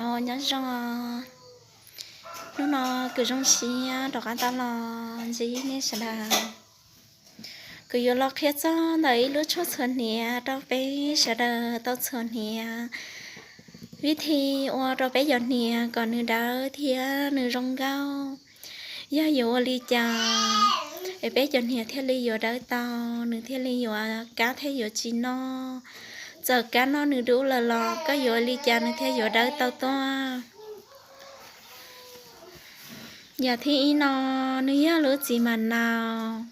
Au, nyob zoo. Hnub no kuv zoo siab rov qab tau los ntsib nej sawv daws. Kuv yuav los qhia txog ntawm ib lub tshuaj txhuam hniav rau peb sawv daws tau txhuam hniav. Vib thi ua rau peb cov hniav kom nws dawb thiab nws zoo nkauj, yog yuav ua li cas es peb cov hniav thiaj li yuav dawb tau, nws thiaj li yuav kab thiab yuav tsis noj. Txawm kab noj nws dub lawm los koj yuav ua li cas nws thiaj yuav dawb tau tuaj. Yam thib ib no, nws yog lub txiv mam nau.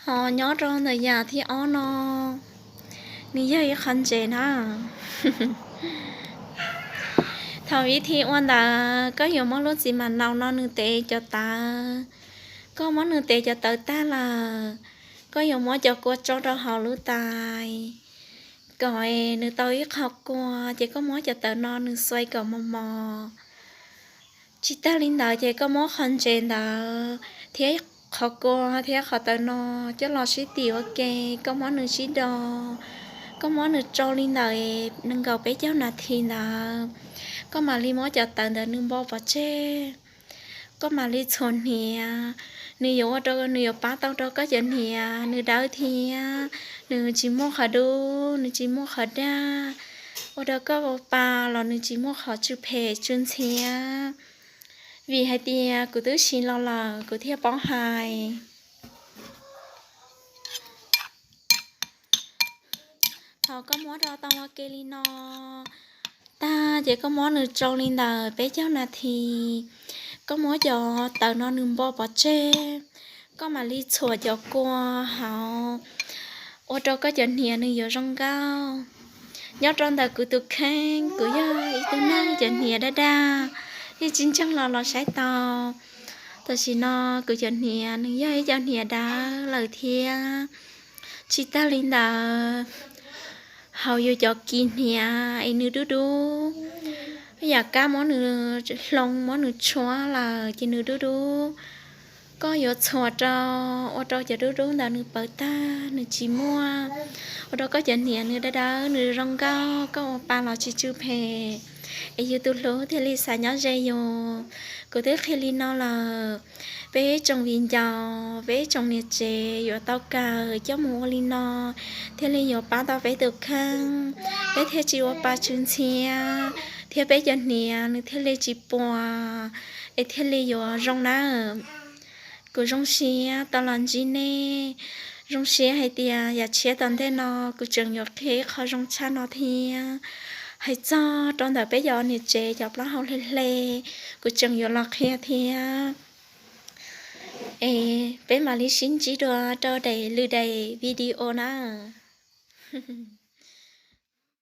Ho nyob rau ntawm yam thib ob no, nws yog ib qho ntses na. Thaum vib thi ua ntawd koj yuav muab lub txiv mam nau no nws tev cov tawv. Koj muab nws tev cov tawv tag lawm, koj yuav muab cov kua tso rau hauv lub tais kom nws tau ib qho kua, ces koj muab cov tawv no nws xuas kom mos mos. Tsis tag li ntawd ces koj muab qhov ntses ntawd thiab qhov kua thiab qhov tawv no coj los sib tim ua ke, koj muab nws sib do, koj muab nws tsau li ntawm nees nkaum peb caug nas this ntawd, koj mam li muab cov tawv ntawd nws npo pov tseg. Koj mam li txhuam hniav, nws yuav ua rau, nws yuav pab tau rau koj cov hniav nws dawb thiab nws tsis muaj qhov dub, nws tsis muaj qhov daj, ua rau koj ua pa los nws tsis muaj qhov tsw phem tsw ntxhiab. Vim hais tias kuv twb siv los lawm kuv thiaj paub hais. Thaum koj muab rau tau ua ke li no tag ces koj muab nws tsau li ntawm peb caug nas this, koj muab cov tawv no nws npo pov tseg, koj mam li txhuam cov kua hauv, ua rau koj cov hniav nws yuav zoo nkauj. Nyob rau ntawm kuv tus kheej, kuv yog ib tug neeg cov hniav daj daj, yeej tsis ntseeg los los saib tau. Tam sim no kuv cov hniav nws yog ib cov hniav dawb lawm thiab. Tsis tag li ntawd, hauv yus cov kis hniav es nws dub dub, yam kab muab nws hloov muab nws tshuab lawm ces nws dub dub. Koj yuav txhuam rau, ua rau cov dub dub ntawd nws pawv tag nws tsis muaj, ua rau koj cov hniav nws dawb dawb nws zoo nkauj, koj ua pa los tsis tsw phem, es yus tus hlub thiaj li xav nyob ze yus. Kuv twb qhia li no lawm, peb tsoom viv ncaus, peb tsoom niam tsev yuav tau kawm coj mus ua li no thiaj li yuav pab tau peb tus kheej, peb thiaj tsis ua pa tsw ntxhiab, thiab peb cov hniav nws thiaj li tsis puas, es thiaj li yuav zoo nawb. Kuv zoo siab tau los ntsib nej, zoo siab hais tias yam tshiab tom ntej no kuv tseem yuav qhia ib qho zoo tshaj no thiab. Hais txog rau ntawm peb cov niam tsev cov plaub hau hle hle, kuv tseem yuav los qhia thiab. Es peb mam li sib ntsib dua rau daim lwm daim video na.